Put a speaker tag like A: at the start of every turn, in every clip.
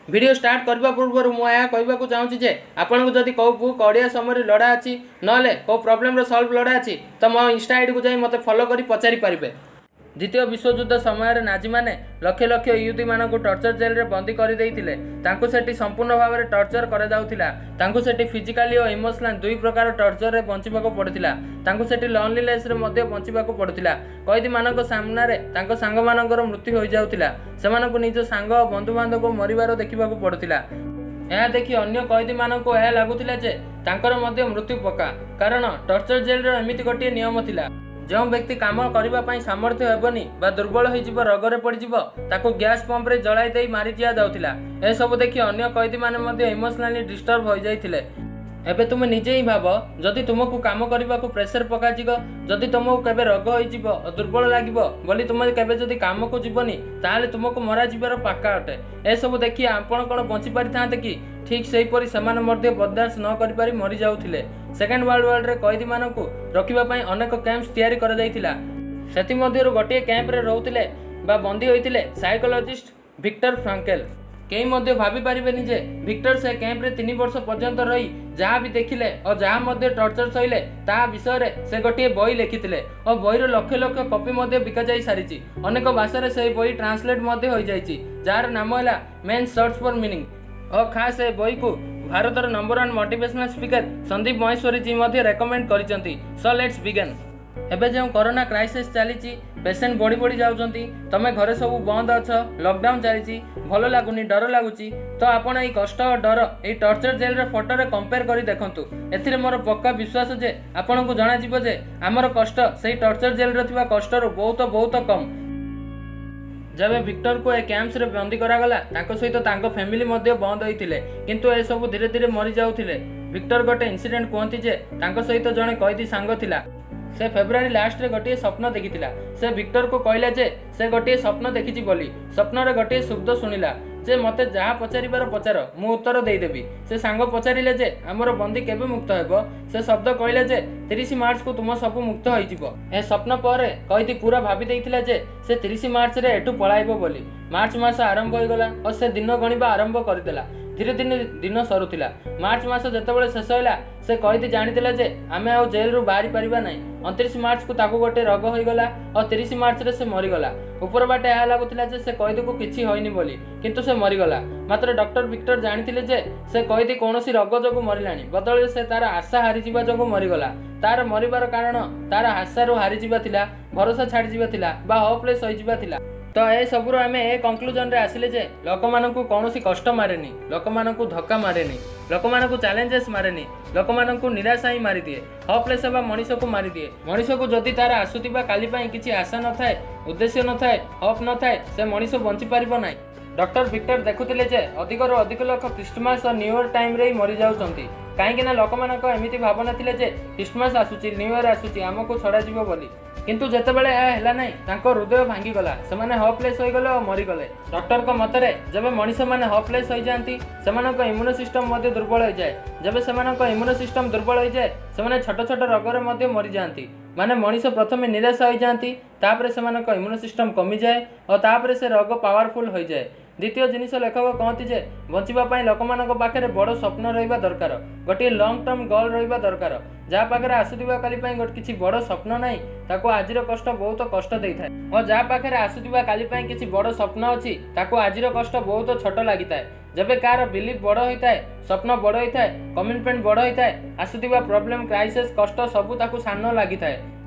A: Video start କରିବା ପୂର୍ବରୁ ମୁଁ ଏହା କହିବାକୁ ଚାହୁଁଛି ଯେ ଆପଣଙ୍କୁ ଯଦି କେଉଁ ବୁକ୍ ଓଡ଼ିଆ ସମୟରେ ଲୋଡ଼ା ଅଛି, ନହେଲେ କେଉଁ ପ୍ରୋବ୍ଲେମର ସଲ୍ଭ ଲୋଡ଼ା ଅଛି, ତ ମୋ ଇନଷ୍ଟା ଆଇଡ଼ିକୁ ଯାଇ ମୋତେ ଫଲୋ କରି ପଚାରି ପାରିବେ। ଦ୍ୱିତୀୟ ବିଶ୍ୱଯୁଦ୍ଧ ସମୟରେ ନାଜିମାନେ ଲକ୍ଷ ଲକ୍ଷ ଇହୁଦୀମାନଙ୍କୁ ଟର୍ଚର ଜେଲରେ ବନ୍ଦୀ କରିଦେଇଥିଲେ। ତାଙ୍କୁ ସେଠି ସମ୍ପୂର୍ଣ୍ଣ ଭାବରେ ଟର୍ଚର କରାଯାଉଥିଲା। ତାଙ୍କୁ ସେଠି ଫିଜିକାଲି ଓ ଇମୋସନାଲ ଦୁଇ ପ୍ରକାର ଟର୍ଚରରେ ବଞ୍ଚିବାକୁ ପଡ଼ୁଥିଲା। ତାଙ୍କୁ ସେଠି ଲନଲିନେସରେ ମଧ୍ୟ ବଞ୍ଚିବାକୁ ପଡ଼ୁଥିଲା। କଏଦୀମାନଙ୍କ ସାମ୍ନାରେ ତାଙ୍କ ସାଙ୍ଗମାନଙ୍କର ମୃତ୍ୟୁ ହୋଇଯାଉଥିଲା। ସେମାନଙ୍କୁ ନିଜ ସାଙ୍ଗ ଓ ବନ୍ଧୁବାନ୍ଧବ ମରିବାର ଦେଖିବାକୁ ପଡ଼ୁଥିଲା। ଏହା ଦେଖି ଅନ୍ୟ କଏଦୀମାନଙ୍କୁ ଏହା ଲାଗୁଥିଲା ଯେ ତାଙ୍କର ମଧ୍ୟ ମୃତ୍ୟୁ ପକ୍କା, କାରଣ ଟର୍ଚର ଜେଲର ଏମିତି ଗୋଟିଏ ନିୟମ ଥିଲା। ଯେଉଁ ବ୍ୟକ୍ତି କାମ କରିବା ପାଇଁ ସାମର୍ଥ୍ୟ ହେବନି ବା ଦୁର୍ବଳ ହୋଇଯିବ, ରୋଗରେ ପଡ଼ିଯିବ, ତାକୁ ଗ୍ୟାସ୍ ପମ୍ପରେ ଜଳାଇ ଦେଇ ମାରି ଦିଆଯାଉଥିଲା। ଏସବୁ ଦେଖି ଅନ୍ୟ କଏଦୀମାନେ ମଧ୍ୟ ଇମୋସନାଲି ଡିଷ୍ଟର୍ବ ହୋଇଯାଇଥିଲେ। ଏବେ ତୁମେ ନିଜେ ହିଁ ଭାବ, ଯଦି ତୁମକୁ କାମ କରିବାକୁ ପ୍ରେସର ପକାଯିବ, ଯଦି ତୁମକୁ କେବେ ରୋଗ ହୋଇଯିବ ଓ ଦୁର୍ବଳ ଲାଗିବ ବୋଲି ତୁମେ କେବେ ଯଦି କାମକୁ ଯିବନି, ତାହେଲେ ତୁମକୁ ମରାଯିବାର ପାକ୍କା ଅଟେ। ଏସବୁ ଦେଖି ଆପଣ କ'ଣ ବଞ୍ଚି ପାରିଥାନ୍ତେ କି? ଠିକ୍ ସେହିପରି ସେମାନେ ମଧ୍ୟ ବରଦାସ୍ତ ନ କରିପାରି ମରିଯାଉଥିଲେ। ସେକେଣ୍ଡ ୱାର୍ଲଡ ୱାର୍ରେ କଏଦୀମାନଙ୍କୁ ରଖିବା ପାଇଁ ଅନେକ କ୍ୟାମ୍ପସ୍ ତିଆରି କରାଯାଇଥିଲା। ସେଥିମଧ୍ୟରୁ ଗୋଟିଏ କ୍ୟାମ୍ପରେ ରହୁଥିଲେ ବା ବନ୍ଦୀ ହୋଇଥିଲେ ସାଇକୋଲୋଜିଷ୍ଟ ଭିକ୍ଟର ଫ୍ରାଙ୍କେଲ। କେହି ମଧ୍ୟ ଭାବିପାରିବେନି ଯେ ଭିକ୍ଟର ସେ କ୍ୟାମ୍ପରେ 3 ବର୍ଷ ପର୍ଯ୍ୟନ୍ତ ରହି ଯାହା ବି ଦେଖିଲେ ଓ ଯାହା ମଧ୍ୟ ଟର୍ଚର ସହିଲେ, ତାହା ବିଷୟରେ ସେ ଗୋଟିଏ ବହି ଲେଖିଥିଲେ ଓ ବହିର ଲକ୍ଷ ଲକ୍ଷ କପି ମଧ୍ୟ ବିକାଯାଇ ସାରିଛି। ଅନେକ ଭାଷାରେ ସେହି ବହି ଟ୍ରାନ୍ସଲେଟ୍ ମଧ୍ୟ ହୋଇଯାଇଛି, ଯାହାର ନାମ ହେଲା ମେନ୍ ସର୍ଚ୍ଚ ଫର୍ ମିନିଂ। ଓ ଖାସ୍ ଏ ବହିକୁ ଭାରତର number 1 motivational speaker Sandeep Maheshwari ji ମଧ୍ୟ ରେକମେଣ୍ଡ କରିଛନ୍ତି। So let's begin. ଏବେ ଯେଉଁ କରୋନା କ୍ରାଇସିସ୍ ଚାଲିଛି, ପେସେଣ୍ଟ ବଢ଼ି ବଢ଼ି ଯାଉଛନ୍ତି, ତମେ ଘରେ ସବୁ ବନ୍ଦ ଅଛ, ଲକଡାଉନ୍ ଚାଲିଛି, ଭଲ ଲାଗୁନି, ଡର ଲାଗୁଛି, ତ ଆପଣ ଏଇ କଷ୍ଟ ଓ ଡର ଏଇ ଟର୍ଚର ଜେଲ୍ର ଫଟୋରେ କମ୍ପେୟାର କରି ଦେଖନ୍ତୁ। ଏଥିରେ ମୋର ପକ୍କା ବିଶ୍ୱାସ ଯେ ଆପଣଙ୍କୁ ଜଣାଯିବ ଯେ ଆମର କଷ୍ଟ ସେଇ ଟର୍ଚର ଜେଲ୍ରେ ଥିବା କଷ୍ଟରୁ ବହୁତ ବହୁତ କମ୍। ଯେବେ ଭିକ୍ଟରକୁ ଏ କ୍ୟାମ୍ପସରେ ବନ୍ଦୀ କରାଗଲା, ତାଙ୍କ ସହିତ ତାଙ୍କ ଫ୍ୟାମିଲି ମଧ୍ୟ ବନ୍ଦ ହୋଇଥିଲେ, କିନ୍ତୁ ଏସବୁ ଧୀରେ ଧୀରେ ମରିଯାଉଥିଲେ। ଭିକ୍ଟର ଗୋଟେ ଇନସିଡେଣ୍ଟ କୁହନ୍ତି ଯେ ତାଙ୍କ ସହିତ ଜଣେ କଏଦୀ ସାଙ୍ଗ ଥିଲା। ସେ ଫେବୃଆରୀ ଲାଷ୍ଟରେ ଗୋଟିଏ ସ୍ୱପ୍ନ ଦେଖିଥିଲା। ସେ ଭିକ୍ଟରକୁ କହିଲା ଯେ ସେ ଗୋଟିଏ ସ୍ୱପ୍ନ ଦେଖିଛି ବୋଲି। ସ୍ୱପ୍ନରେ ଗୋଟିଏ ଶବ୍ଦ ଶୁଣିଲା ଯେ ମୋତେ ଯାହା ପଚାରିବାର ପଚାର, ମୁଁ ଉତ୍ତର ଦେଇଦେବି। ସେ ସାଙ୍ଗ ପଚାରିଲେ ଯେ ଆମର ବନ୍ଦୀ କେବେ ମୁକ୍ତ ହେବ? ସେ ଶବ୍ଦ କହିଲା ଯେ 30 ମାର୍ଚ୍ଚକୁ ତୁମ ସବୁ ମୁକ୍ତ ହୋଇଯିବ। ଏ ସ୍ୱପ୍ନ ପରେ କଏଦୀ ପୁରା ଭାବି ଦେଇଥିଲା ଯେ ସେ 30 ମାର୍ଚ୍ଚରେ ଏଠୁ ପଳାଇବ ବୋଲି। ମାର୍ଚ୍ଚ ମାସ ଆରମ୍ଭ ହୋଇଗଲା ଓ ସେ ଦିନ ଗଣିବା ଆରମ୍ଭ କରିଦେଲା। ଧୀରେ ଧୀରେ ଦିନ ସରୁଥିଲା। ମାର୍ଚ୍ଚ ମାସ ଯେତେବେଳେ ଶେଷ ହେଲା, ସେ କଏଦୀ ଜାଣିଥିଲା ଯେ ଆମେ ଆଉ ଜେଲରୁ ବାହାରି ପାରିବା ନାହିଁ। 29 ମାର୍ଚ୍ଚକୁ ତାକୁ ଗୋଟେ ରୋଗ ହୋଇଗଲା ଓ 30 ମାର୍ଚ୍ଚରେ ସେ ମରିଗଲା। ଉପର ବାଟେ ଏହା ଲାଗୁଥିଲା ଯେ ସେ କଏଦୀକୁ କିଛି ହୋଇନି ବୋଲି, କିନ୍ତୁ ସେ ମରିଗଲା। ମାତ୍ର ଡକ୍ଟର ଭିକ୍ଟର ଜାଣିଥିଲେ ଯେ ସେ କଏଦୀ କୌଣସି ରୋଗ ଯୋଗୁଁ ମରିଲାଣି, ବଦଳରେ ସେ ତାର ଆଶା ହାରିଯିବା ଯୋଗୁଁ ମରିଗଲା। ତାର ମରିବାର କାରଣ ତାର ଆଶାରୁ ହାରିଯିବା ଥିଲା, ଭରସା ଛାଡ଼ିଯିବା ଥିଲା ବା ହୋପଲେସ୍ ହୋଇଯିବା ଥିଲା। ତ ଏସବୁରୁ ଆମେ ଏ କନକ୍ଲୁଜନରେ ଆସିଲେ ଯେ ଲୋକମାନଙ୍କୁ କୌଣସି କଷ୍ଟ ମାରେନି, ଲୋକମାନଙ୍କୁ ଧକ୍କା ମାରେନି, ଲୋକମାନଙ୍କୁ ଚ୍ୟାଲେଞ୍ଜେସ୍ ମାରେନି, ଲୋକମାନଙ୍କୁ ନିରାଶା ହିଁ ମାରିଦିଏ। ହୋପଲେସ୍ ହେବା ମଣିଷକୁ ମାରିଦିଏ। ମଣିଷକୁ ଯଦି ତାର ଆସୁଥିବା କାଲି ପାଇଁ କିଛି ଆଶା ନଥାଏ, ଉଦ୍ଦେଶ୍ୟ ନଥାଏ, ହୋପ୍ ନଥାଏ, ସେ ମଣିଷ ବଞ୍ଚିପାରିବ ନାହିଁ। ଡକ୍ଟର ଭିକ୍ଟର ଦେଖୁଥିଲେ ଯେ ଅଧିକରୁ ଅଧିକ ଲୋକ ଖ୍ରୀଷ୍ଟମାସ ଓ ନ୍ୟୁ ଇୟର ଟାଇମ୍ରେ ହିଁ ମରିଯାଉଛନ୍ତି, କାହିଁକିନା ଲୋକମାନଙ୍କ ଏମିତି ଭାବନା ଥିଲେ ଯେ ଖ୍ରୀଷ୍ଟମାସ ଆସୁଛି, ନ୍ୟୁ ଇୟର ଆସୁଛି, ଆମକୁ ଛଡ଼ାଯିବ ବୋଲି। କିନ୍ତୁ ଯେତେବେଳେ ଏହା ହେଲା ନାହିଁ, ତାଙ୍କ ହୃଦୟ ଭାଙ୍ଗିଗଲା, ସେମାନେ ହୋପଲେସ୍ ହୋଇଗଲେ ଓ ମରିଗଲେ। ଡକ୍ଟରଙ୍କ ମତରେ ଯେବେ ମଣିଷମାନେ ହୋପଲେସ୍ ହୋଇଯାଆନ୍ତି, ସେମାନଙ୍କ ଇମ୍ୟୁନ ସିଷ୍ଟମ ମଧ୍ୟ ଦୁର୍ବଳ ହୋଇଯାଏ। ଯେବେ ସେମାନଙ୍କ ଇମ୍ୟୁନ ସିଷ୍ଟମ ଦୁର୍ବଳ ହୋଇଯାଏ, ସେମାନେ ଛୋଟ ଛୋଟ ରୋଗରେ ମଧ୍ୟ ମରିଯାଆନ୍ତି। ମାନେ ମଣିଷ ପ୍ରଥମେ ନିରାଶ ହୋଇଯାଆନ୍ତି, ତାପରେ ସେମାନଙ୍କ ଇମ୍ୟୁନ ସିଷ୍ଟମ କମିଯାଏ ଓ ତାପରେ ସେ ରୋଗ ପାୱାରଫୁଲ୍ ହୋଇଯାଏ। ଦ୍ୱିତୀୟ ଜିନିଷ ଲେଖକ କହନ୍ତି ଯେ ବଞ୍ଚିବା ପାଇଁ ଲୋକମାନଙ୍କ ପାଖରେ ବଡ଼ ସ୍ୱପ୍ନ ରହିବା ଦରକାର, ଗୋଟିଏ ଲଙ୍ଗ ଟର୍ମ ଗୋଲ୍ ରହିବା ଦରକାର। ଯାହା ପାଖରେ ଆସୁଥିବା କାଲି ପାଇଁ ଗୋଟେ କିଛି ବଡ଼ ସ୍ୱପ୍ନ ନାହିଁ, ତାକୁ ଆଜିର କଷ୍ଟ ବହୁତ କଷ୍ଟ ଦେଇଥାଏ, ଓ ଯାହା ପାଖରେ ଆସୁଥିବା କାଲି ପାଇଁ କିଛି ବଡ଼ ସ୍ୱପ୍ନ ଅଛି, ତାକୁ ଆଜିର କଷ୍ଟ ବହୁତ ଛୋଟ ଲାଗିଥାଏ। ଯେବେ କାହାର ବିଲିଫ୍ ବଡ଼ ହୋଇଥାଏ, ସ୍ୱପ୍ନ ବଡ଼ ହୋଇଥାଏ, କମିଟମେଣ୍ଟ ବଡ଼ ହୋଇଥାଏ, ଆସୁଥିବା ପ୍ରୋବ୍ଲେମ୍, କ୍ରାଇସିସ୍, କଷ୍ଟ ସବୁ ତାକୁ ସାନ ଲାଗିଥାଏ।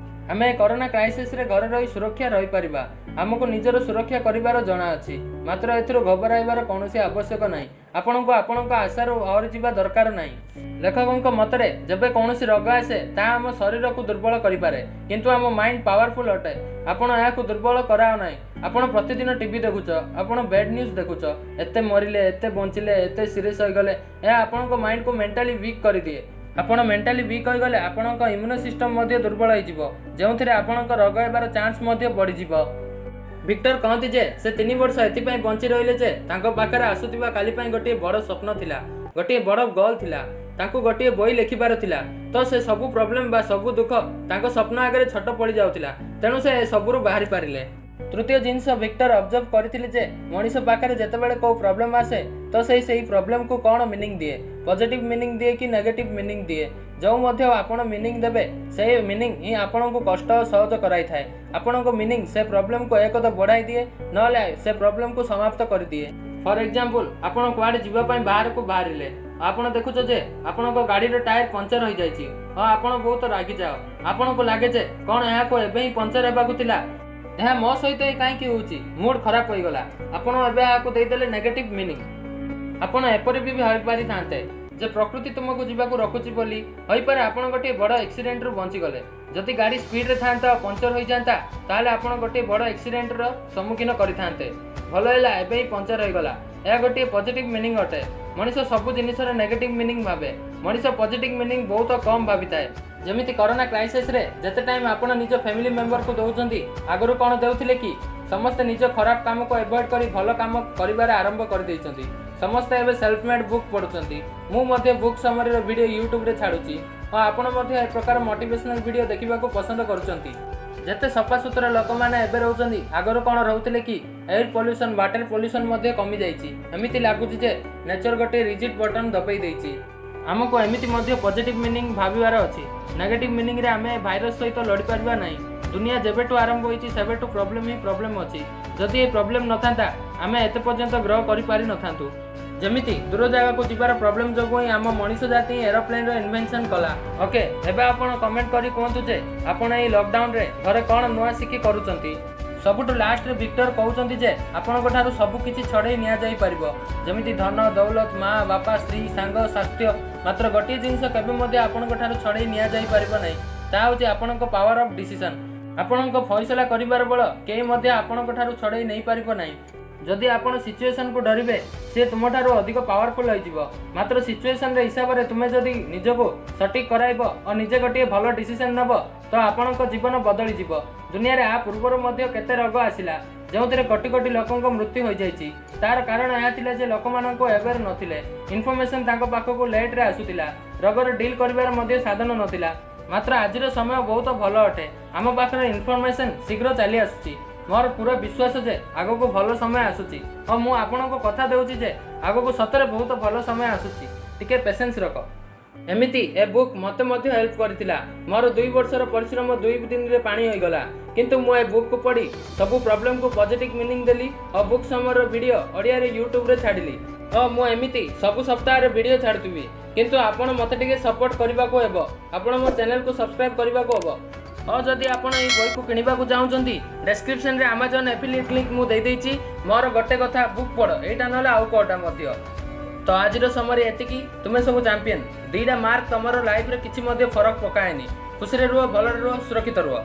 A: ଆମେ କରୋନା କ୍ରାଇସିସ୍ରେ ଘରେ ରହି ସୁରକ୍ଷା ରହିପାରିବା। ଆମକୁ ନିଜର ସୁରକ୍ଷା କରିବାର ଜଣା ଅଛି, ମାତ୍ର ଏଥିରୁ ଘବରାଇବାର କୌଣସି ଆବଶ୍ୟକ ନାହିଁ। ଆପଣଙ୍କୁ ଆପଣଙ୍କ ଆଶାରୁ ଓହରିଯିବା ଦରକାର ନାହିଁ। ଲେଖକଙ୍କ ମତରେ ଯେବେ କୌଣସି ରୋଗ ଆସେ, ତାହା ଆମ ଶରୀରକୁ ଦୁର୍ବଳ କରିପାରେ, କିନ୍ତୁ ଆମ ମାଇଣ୍ଡ ପାୱାରଫୁଲ୍ ଅଟେ। ଆପଣ ଏହାକୁ ଦୁର୍ବଳ କରାଅ ନାହିଁ। ଆପଣ ପ୍ରତିଦିନ ଟିଭି ଦେଖୁଛ, ଆପଣ ବ୍ୟାଡ୍ ନ୍ୟୁଜ୍ ଦେଖୁଛ, ଏତେ ମରିଲେ, ଏତେ ବଞ୍ଚିଲେ, ଏତେ ସିରିୟସ୍ ହୋଇଗଲେ, ଏହା ଆପଣଙ୍କ ମାଇଣ୍ଡକୁ ମେଣ୍ଟାଲି ୱିକ୍ କରିଦିଏ। ଆପଣ ମେଣ୍ଟାଲି ୱିକ୍ ହୋଇଗଲେ ଆପଣଙ୍କ ଇମ୍ୟୁନ ସିଷ୍ଟମ ମଧ୍ୟ ଦୁର୍ବଳ ହୋଇଯିବ, ଯେଉଁଥିରେ ଆପଣଙ୍କ ରୋଗ ହେବାର ଚାନ୍ସ ମଧ୍ୟ ବଢ଼ିଯିବ। ଭିକ୍ଟର କହନ୍ତି ଯେ ସେ 3 ବର୍ଷ ଏଥିପାଇଁ ବଞ୍ଚି ରହିଲେ ଯେ ତାଙ୍କ ପାଖରେ ଆସୁଥିବା କାଲି ପାଇଁ ଗୋଟିଏ ବଡ଼ ସ୍ୱପ୍ନ ଥିଲା, ଗୋଟିଏ ବଡ଼ ଗୋଲ୍ ଥିଲା, ତାଙ୍କୁ ଗୋଟିଏ ବହି ଲେଖିବାର ଥିଲା। ତ ସେ ସବୁ ପ୍ରୋବ୍ଲେମ୍ ବା ସବୁ ଦୁଃଖ ତାଙ୍କ ସ୍ୱପ୍ନ ଆଗରେ ଛୋଟ ପଡ଼ିଯାଉଥିଲା, ତେଣୁ ସେ ସବୁରୁ ବାହାରି ପାରିଲେ। ତୃତୀୟ ଜିନିଷ ଭିକ୍ଟର ଅବଜର୍ଭ କରିଥିଲେ ଯେ ମଣିଷ ପାଖରେ ଯେତେବେଳେ କେଉଁ ପ୍ରୋବ୍ଲେମ୍ ଆସେ, ତ ସେଇ ସେଇ ପ୍ରୋବ୍ଲେମକୁ କ'ଣ ମିନିଂ ଦିଏ, ପଜିଟିଭ୍ ମିନିଂ ଦିଏ କି ନେଗେଟିଭ୍ ମିନିଂ ଦିଏ। ଯେଉଁ ମଧ୍ୟ ଆପଣ ମିନିଂ ଦେବେ, ସେଇ ମିନିଂ ହିଁ ଆପଣଙ୍କୁ କଷ୍ଟ ସହଜ କରାଇଥାଏ। ଆପଣଙ୍କ ମିନିଂ ସେ ପ୍ରୋବ୍ଲେମକୁ ଏକ ତ ବଢ଼ାଇ ଦିଏ, ନହେଲେ ସେ ପ୍ରୋବ୍ଲେମକୁ ସମାପ୍ତ କରିଦିଏ। ଫର୍ ଏକ୍ଜାମ୍ପଲ୍, ଆପଣ କୁଆଡ଼େ ଯିବା ପାଇଁ ବାହାରକୁ ବାହାରିଲେ, ଆପଣ ଦେଖୁଛ ଯେ ଆପଣଙ୍କ ଗାଡ଼ିର ଟାୟାର ପଞ୍ଚର ହୋଇଯାଇଛି। ହଁ, ଆପଣ ବହୁତ ରାଗିଯାଅ। ଆପଣଙ୍କୁ ଲାଗେ ଯେ କ'ଣ ଏହାକୁ ଏବେ ହିଁ ପଞ୍ଚର ହେବାକୁ ଥିଲା? ଏହା ମୋ ସହିତ ହିଁ କାହିଁକି ହେଉଛି? ମୁଡ୍ ଖରାପ ହୋଇଗଲା। ଆପଣ ଏବେ ଏହାକୁ ଦେଇଦେଲେ ନେଗେଟିଭ୍ ମିନିଂ। ଆପଣ ଏପରି ବି ଭାବିପାରିଥାନ୍ତେ ଯେ ପ୍ରକୃତି ତୁମକୁ ଯିବାକୁ ରଖୁଛି ବୋଲି। ହୋଇପାରେ ଆପଣ ଗୋଟିଏ ବଡ଼ ଆକ୍ସିଡେଣ୍ଟରୁ ବଞ୍ଚିଗଲେ। ଯଦି ଗାଡ଼ି ସ୍ପିଡରେ ଥାନ୍ତା ଆଉ ପଞ୍ଚର ହୋଇଯାନ୍ତା, ତାହେଲେ ଆପଣ ଗୋଟିଏ ବଡ଼ ଆକ୍ସିଡେଣ୍ଟର ସମ୍ମୁଖୀନ କରିଥାନ୍ତେ। ଭଲ ହେଲା ଏବେ ହିଁ ପଞ୍ଚର ହୋଇଗଲା। ଏହା ଗୋଟିଏ ପଜିଟିଭ୍ ମିନିଂ ଅଟେ। ମଣିଷ ସବୁ ଜିନିଷର ନେଗେଟିଭ୍ ମିନିଂ ଭାବେ। ମଣିଷ ପଜିଟିଭ୍ ମିନିଂ ବହୁତ କମ୍ ଭାବିଥାଏ। ଯେମିତି କରୋନା କ୍ରାଇସିସ୍ରେ ଯେତେ ଟାଇମ୍ ଆପଣ ନିଜ ଫ୍ୟାମିଲି ମେମ୍ବରକୁ ଦେଉଛନ୍ତି, ଆଗରୁ କ'ଣ ଦେଉଥିଲେ କି? ସମସ୍ତେ ନିଜ ଖରାପ କାମକୁ ଆଭଏଡ଼ କରି ଭଲ କାମ କରିବାର ଆରମ୍ଭ କରିଦେଇଛନ୍ତି। ସମସ୍ତେ ଏବେ ସେଲ୍ଫ ମେଡ୍ ବୁକ୍ ପଢ଼ୁଛନ୍ତି। ମୁଁ ମଧ୍ୟ ବୁକ୍ ସମରିର ଭିଡ଼ିଓ ୟୁଟ୍ୟୁବରେ ଛାଡ଼ୁଛି। ହଁ, ଆପଣ ମଧ୍ୟ ଏ ପ୍ରକାର ମୋଟିଭେସନାଲ୍ ଭିଡ଼ିଓ ଦେଖିବାକୁ ପସନ୍ଦ କରୁଛନ୍ତି। ଯେତେ ସଫାସୁତୁରା ଲୋକମାନେ ଏବେ ରହୁଛନ୍ତି, ଆଗରୁ କ'ଣ ରହୁଥିଲେ କି? ଏୟାର ପଲ୍ୟୁସନ୍, ୱାଟର ପଲ୍ୟୁସନ୍ ମଧ୍ୟ କମିଯାଇଛି। ଏମିତି ଲାଗୁଛି ଯେ ନେଚର ଗୋଟିଏ ରିଜେଟ୍ ବଟନ୍ ଦବାଇ ଦେଇଛି। ଆମକୁ ଏମିତି ମଧ୍ୟ ପଜିଟିଭ୍ ମିନିଂ ଭାବିବାର ଅଛି। ନେଗେଟିଭ୍ ମିନିଂରେ ଆମେ ଭାଇରସ୍ ସହିତ ଲଢ଼ିପାରିବା ନାହିଁ। ଦୁନିଆ ଯେବେଠୁ ଆରମ୍ଭ ହୋଇଛି, ସେବେଠୁ ପ୍ରୋବ୍ଲେମ୍ ହିଁ ପ୍ରୋବ୍ଲେମ୍ ଅଛି। ଯଦି ଏ ପ୍ରୋବ୍ଲେମ୍ ନଥାନ୍ତା, ଆମେ ଏତେ ପର୍ଯ୍ୟନ୍ତ ଗ୍ରୋ କରିପାରିନଥାନ୍ତୁ। ଯେମିତି ଦୂର ଜାଗାକୁ ଯିବାର ପ୍ରୋବ୍ଲେମ୍ ଯୋଗୁଁ ହିଁ ଆମ ମଣିଷ ଜାତି ହିଁ ଏରୋପ୍ଲେନ୍ର ଇନଭେନସନ୍ କଲା। ଓକେ, ଏବେ ଆପଣ କମେଣ୍ଟ କରି କୁହନ୍ତୁ ଯେ ଆପଣ ଏଇ ଲକଡାଉନରେ ଘରେ କ'ଣ ନୂଆ ଶିଖି କରୁଛନ୍ତି। ସବୁଠୁ ଲାଷ୍ଟରେ ଭିକ୍ଟର କହୁଛନ୍ତି ଯେ ଆପଣଙ୍କ ଠାରୁ ସବୁ କିଛି ଛଡ଼େଇ ନିଆଯାଇପାରିବ, ଯେମିତି ଧନ ଦୌଲତ, ମା ବାପା, ସ୍ତ୍ରୀ, ସାଙ୍ଗ, ସ୍ୱାସ୍ଥ୍ୟ। ମାତ୍ର ଗୋଟିଏ ଜିନିଷ କେବେ ମଧ୍ୟ ଆପଣଙ୍କ ଠାରୁ ଛଡ଼େଇ ନିଆଯାଇପାରିବ ନାହିଁ, ତାହା ହେଉଛି ଆପଣଙ୍କ ପାୱାର ଅଫ୍ ଡିସିସନ୍। ଆପଣଙ୍କ ଫଇସଲା କରିବାର ବଳ କେହି ମଧ୍ୟ ଆପଣଙ୍କ ଠାରୁ ଛଡ଼େଇ ନେଇପାରିବ ନାହିଁ। ଯଦି ଆପଣ ସିଚୁଏସନ୍କୁ ଡରିବେ, ସିଏ ତୁମଠାରୁ ଅଧିକ ପାୱାରଫୁଲ୍ ହୋଇଯିବ। ମାତ୍ର ସିଚୁଏସନ୍ର ହିସାବରେ ତୁମେ ଯଦି ନିଜକୁ ସଠିକ୍ କରାଇବ ଓ ନିଜେ ଗୋଟିଏ ଭଲ ଡିସିସନ୍ ନେବ, ତ ଆପଣଙ୍କ ଜୀବନ ବଦଳିଯିବ। ଦୁନିଆରେ ଆ ପୂର୍ବରୁ ମଧ୍ୟ କେତେ ରୋଗ ଆସିଲା, ଯେଉଁଥିରେ କୋଟି କୋଟି ଲୋକଙ୍କ ମୃତ୍ୟୁ ହୋଇଯାଇଛି। ତାର କାରଣ ଏହା ଥିଲା ଯେ ଲୋକମାନଙ୍କୁ ଆୱେର୍ ନଥିଲେ, ଇନଫର୍ମେସନ୍ ତାଙ୍କ ପାଖକୁ ଲେଟ୍ରେ ଆସୁଥିଲା, ରୋଗର ଡିଲ୍ କରିବାର ମଧ୍ୟ ସାଧନ ନଥିଲା। ମାତ୍ର ଆଜିର ସମୟ ବହୁତ ଭଲ ଅଟେ। ଆମ ପାଖରେ ଇନଫର୍ମେସନ୍ ଶୀଘ୍ର ଚାଲି ଆସୁଛି। ମୋର ପୁରା ବିଶ୍ୱାସ ଯେ ଆଗକୁ ଭଲ ସମୟ ଆସୁଛି ଓ ମୁଁ ଆପଣଙ୍କୁ କଥା ଦେଉଛି ଯେ ଆଗକୁ ସତରେ ବହୁତ ଭଲ ସମୟ ଆସୁଛି। ଟିକେ ପେସେନ୍ସ ରଖ। ଏମିତି ଏ ବୁକ୍ ମୋତେ ମଧ୍ୟ ହେଲ୍ପ କରିଥିଲା। ମୋର 2 ବର୍ଷର ପରିଶ୍ରମ 2 ଦିନରେ ପାଣି ହୋଇଗଲା। କିନ୍ତୁ ମୁଁ ଏ ବୁକ୍କୁ ପଢ଼ି ସବୁ ପ୍ରୋବ୍ଲେମକୁ ପଜିଟିଭ୍ ମିନିଂ ଦେଲି ଓ ବୁକ୍ ସମୟର ଭିଡ଼ିଓ ଓଡ଼ିଆରେ ୟୁଟ୍ୟୁବରେ ଛାଡ଼ିଲି। ଓ ମୁଁ ଏମିତି ସବୁ ସପ୍ତାହରେ ଭିଡ଼ିଓ ଛାଡ଼ୁଥିବି। କିନ୍ତୁ ଆପଣ ମୋତେ ଟିକେ ସପୋର୍ଟ କରିବାକୁ ହେବ। ଆପଣ ମୋ ଚ୍ୟାନେଲକୁ ସବସ୍କ୍ରାଇବ୍ କରିବାକୁ ହେବ। ଓ ଯଦି ଆପଣ ଏଇ ବହିକୁ କିଣିବାକୁ ଚାହୁଁଛନ୍ତି, ଡେସ୍କ୍ରିପସନ୍ରେ ଆମାଜନ୍ ଆଫିଲିଏଟ୍ ଲିଙ୍କ୍ ମୁଁ ଦେଇଦେଇଛି। ମୋର ଗୋଟେ କଥା, ବୁକ୍ ପଢ଼, ଏଇଟା ନହେଲେ ଆଉ କେଉଁଟା ମଧ୍ୟ। ତ ଆଜିର ସମୟରେ ଏତିକି। ତୁମେ ସବୁ ଚାମ୍ପିୟନ୍। 2ଟା ମାର୍କ ତମର ଲାଇଫରେ କିଛି ମଧ୍ୟ ଫରକ ପକାଏନି। ଖୁସିରେ ରୁହ, ଭଲରେ ରୁହ, ସୁରକ୍ଷିତ ରୁହ।